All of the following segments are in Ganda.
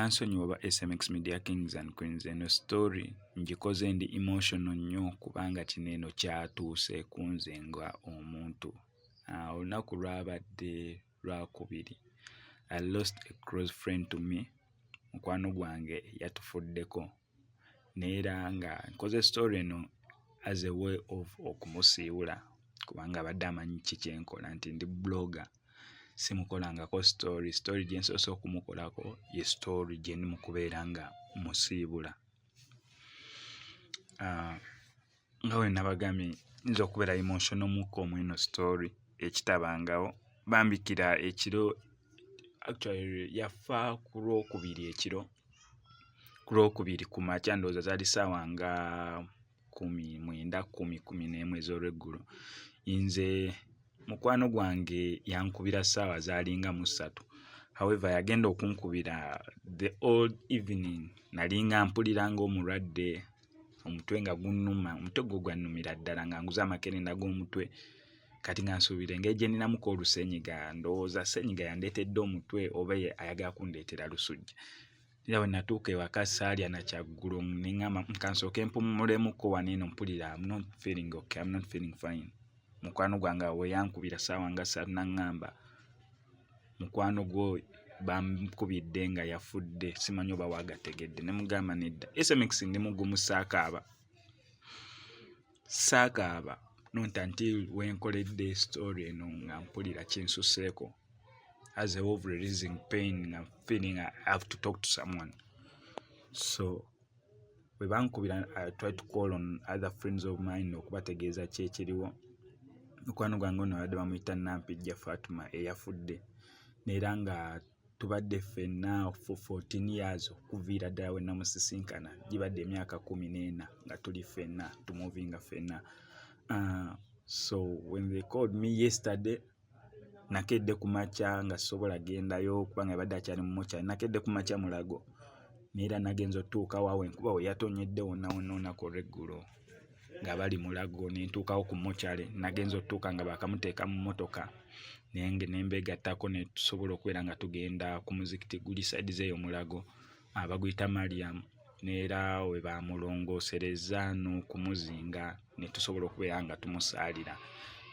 Munansonyiwa ba SMX Media Kings and Queens, eno story ngikoze ndi emotional nnyo kubanga kino eno kyatuuse ku nze nga omuntu. Olunaku lwabadde Lwakubiri. I lost a close friend to me, mukwano gwange yatufuddeko naye era nga nkoze story eno as a way of okumusiibula kubanga abadde amanyi ki kye nkola nti ndi blogger. Simukolangako story, story gye nsoose okumukolako ye story gye ndi mu kubeera nga mmusiibula. Nga bwe nabagambye nnyinza okubeera emotional mukko mu eno story ekitabangawo. Bambikira ekiro actually yafa ku Lwokubiri ekiro, ku Lwokubiri ku makya ndowooza zaali ssaawa nga 19, 10, 11 ez'olweggulo. Nze mukwano gwange yankubira ssaawa zaalinga mu 3, however yagenda okunkubira the old evening nalinga mpulira ng'omulwadde, omutwe nga gunnuma, omutwe gwo gwannumira ddala nga nguze amakerenda g'omutwe. Kati nga nsuubira engeri gye nninamuko olusenyiga ndowooza ssenyiga yandeetedde omutwe oba ayagala kundeetera lusujja. Era bwe natuuka ewaka saalya na kyaggulo ne ŋŋamba kansooke mpummulemu-ko wano eno mpulira I'm not feeling okay, I'm not feeling fine. Mukwano gwange awo we yankubira ssaawa nga 3 n'aŋŋamba mukwano gwo bamukubidde nga yafudde simanyi oba wagategedde ne mugamba nedda. SMX ndi mugumu saakaaba, saakaaba not until we nkoledde story eno nga mpulira kinsusseeko as a way of releasing pain nga feeling I have to talk to someone. So bwe bankubira I try to call on other friends of mine okubategeeza ki ekiriwo. Mukwano gwange ono babadde bamuyita Nampijja Fatuma eyafudde era nga tubadde ffenna for 14 years okuviira ddala we namusisinkana gibadde emyaka 14 nga tuli ffenna tumuvinga ffenna. So when they called me yesterday nakedde ku makya nga sisobola gendayo kubanga yabadde akyali mu mochari, nakedde ku makya Mulago naye era nagenze otuukawo awo enkuba we yatonnyedde wonna wonna olunaku olw'eggulo nga bali Mulago ne ntuukawo ku mochari, nagenze otuuka nga baakamuteeka mu mmotoka naye ne mbeegattako ne tusobola okubeera nga tugenda ku muzikiti guli side z'eyo Mulago baguyita Mariam n'era we baamulongooserezza n'okumuzinga ne tusobola okubeera nga tumusaalira.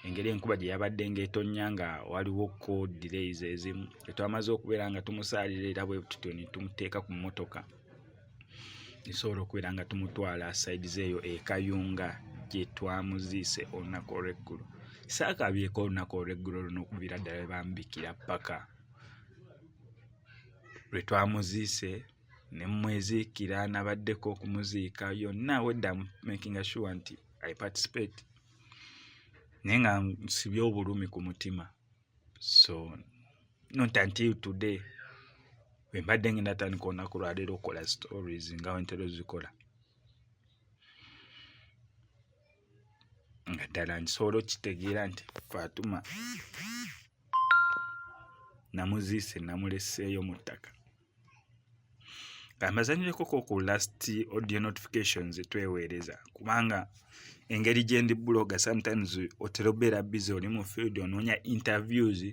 Engeri enkuba gye yabadde ng'etonnya nga waliwo ko delays ezimu, bwe twamaze okubeera nga tumusaalira era bwe tutyo ne tumuteeka ku mmotoka ne tusobola okubeera nga tumutwala side z'eyo e Kayunga gye twamuziise olunaku olw'eggulo. Saakaabyeko olunaku olw'eggulo luno okuviira ddala lwe bambikira ppaka lwe twamuziise ne mmweziikira nabaddeko okumuziika yonna obwedda makinga sure nti I participate naye nga nsibye obulumi ku mutima so not until today bwe mbadde ngenda tandika olunaku lwaleero okukola stories nga bwe ntera ozikola nga ddala nsobola okukitegeera nti Fatuma namuziise namuleseeyo mu ttaka. Kambazannyireko ku last audio notifications tweweereza kubanga engeri gye ndi blogger sometimes otera obeera busy oli mu field onoonya interviews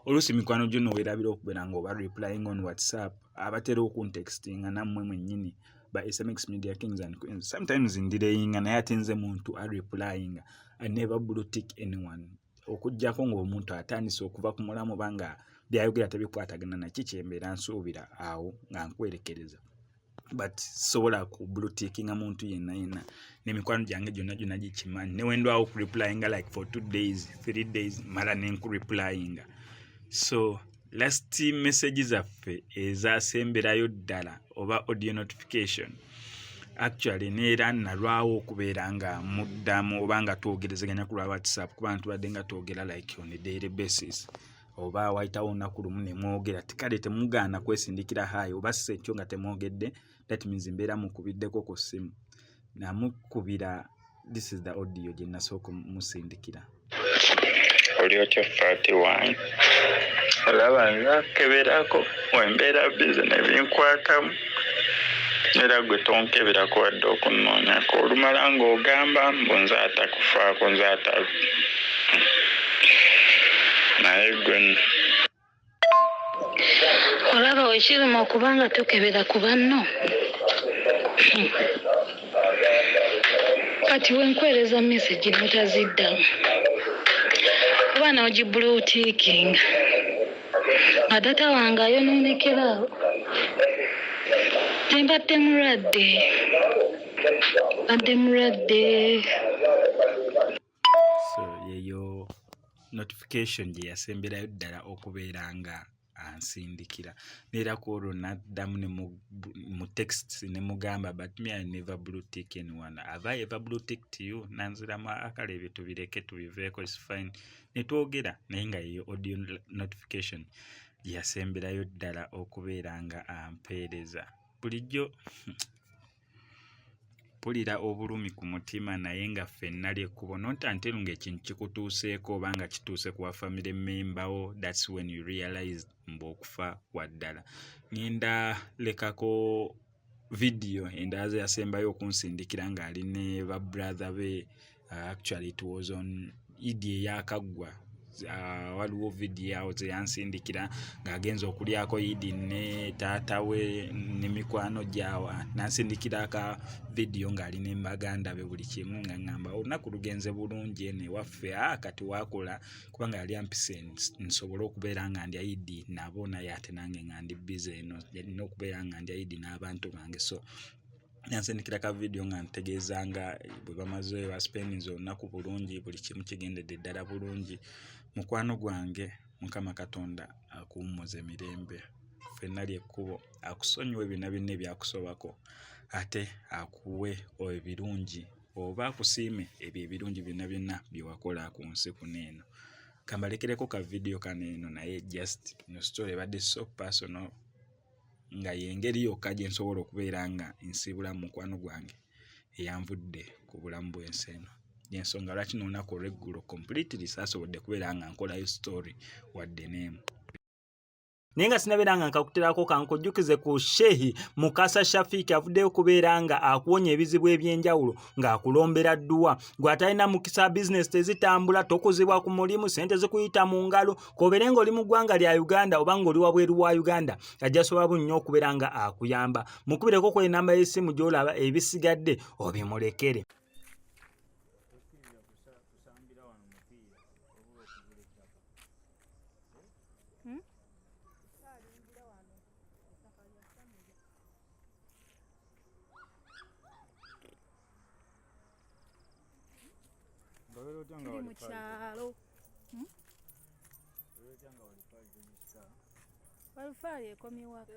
oluusi mikwano gyo noweerabira okubeera nga oba replying on WhatsApp abatera okuntextinga nammwe mwennyini ba SMX Media Kings and Queens sometimes ndireyinga naye ate nze muntu areplyinga. I never blue tick anyone okuggyako ng'omuntu atandise okuva ku mulamu oba nga byayogera tebikwatagana naki kyembeera nsuubira awo nga nkwerekereza but sobola ku blue tickinga muntu yenna yenna n'emikwano gyange gyonna gyonna gikimanyi ne wendwawo ku replyinga like for 2 days, 3 days mala nenkureplyinga. So last message zaffe ezasemberayo ddala oba audio notification actually neera nalwawo okubeera nga muddamu oba nga twogerezeganya ku lwa WhatsApp kubanga tubadde nga twogera like on a daily basis oba wayitawo olunaku lumu ne mwogera kale temugaana kwesindikira hi oba si ekyo nga temwogedde that means mbeera mukubiddeko ku ssimu namukubira. This is the audio gye nasooka musindikira. Oli otya Faati wange? Olaba nze akeberako wembeera busy ne binkwatamu era gwe tonkeberako wadde okunnoonyako olumala ng'ogamba mbu nze atakufaako nze ata naye gwe nno. Olaba wekiruma okuba nga tokebera ku banno. Kati wenkwereza message notaziddamu oba n'ogibulutiikinga nga data wange ayonoonekera awo. Nze mbadde mulwadde, mbadde mulwadde. So yeyo notification gye yasemberayo ddala okubeera nga ansindikira neera ku olwo naddamu ne mu text ne mugamba but me I never blue tick anyone have I ever blue ticked you nanziramu akale ebyo tubireke tubiveeko is fine ne twogera naye nga yeyo audio notification gye yasemberayo ddala okubeera nga ampeereza bulijjo. Mpulira obulumi ku mutima naye nga ffenna ly'ekkubo not until ng'ekintu kikutuuseeko oba nga kituuse ku wa family member wo that's when you realize mbu okufa kwa ddala. Ngenda lekako vidiyo endala ze yasembayo okunsindikira ng'ali ne ba brother be actually it was on Idi eyaakaggwa waliwo vidiyo awo ze yansindikira ng'agenze okulyako Idi ne taata we ne mikwano gyawa n'ansindikira aka vidiyo ng'ali ne baganda be buli kimu nga ŋŋamba olunaku lugenze bulungi eno ewaffe a kati waakula kubanga yali ampise nsobole okubeera nga ndya Idi nabo naye ate nange nga ndi bbize eno nina okubeera nga ndya Idi n'abantu bange so yansindikira ka vidiyo nga ntegeeza nga bwe bamaze basipendinze olunaku bulungi buli kimu kigendedde ddala bulungi mukwano gwange mukama katonda akuwummuze mirembe ffenna ly'ekkubo akusonyiwe byonna byonna ebyakusobako ate akuwe ebirungi oba akusiime ebyo ebirungi byonna byonna bye wakola ku nsi kuno eno kambalekereko ka vidiyo kano eno naye just no story ebadde so personal nga y'engeri yokka gye nsobola okubeera nga nsiibulamu mukwano gwange eyanvudde ku bulamu bw'ensi eno. Y'ensonga lwaki n'olunaku olw'eggulo completely saasobodde kubeera nga nkolayo story wadde n'emu. Naye nga sinabeera nga nkakuterako kankujjukize ku Shehi Mukasa Shafiiki avuddeyo okubeera nga akuwonya ebizibu eby'enjawulo ng'akulombera dduwa gwe atalina mukisa bizinesi tezitambula tokuzibwa ku mulimu ssente zikuyita mu ngalo k'obeere ng'oli mu ggwanga lya Uganda oba ng'oli wabweru wa Uganda ajja sobola bunnyo okubeera nga akuyamba mukubireko ku enamba y'essimu gy'olaba ebisigadde obimulekere. Tuli mu kyalo. Walufaali ekomye waka.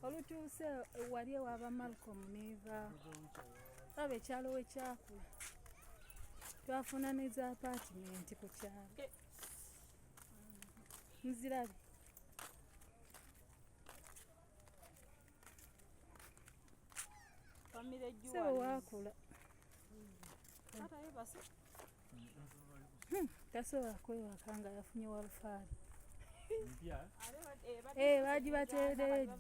Olutuuse wali ewaba Malcolm neva laba ekyalo we kyakula twafuna ne za apaatimenti ku kyalo nzirabe. Sebo waakula. Tasobola kwebaka nga yafunye walufaali. Eh, bagibateereyo ejjo.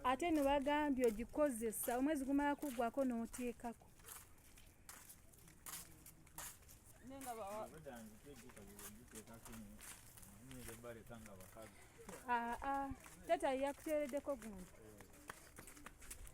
Ate ne bagambye ogikozesa omwezi gumala kuggwako n'oteekako. Aa, taata yakuteereddeko gundi.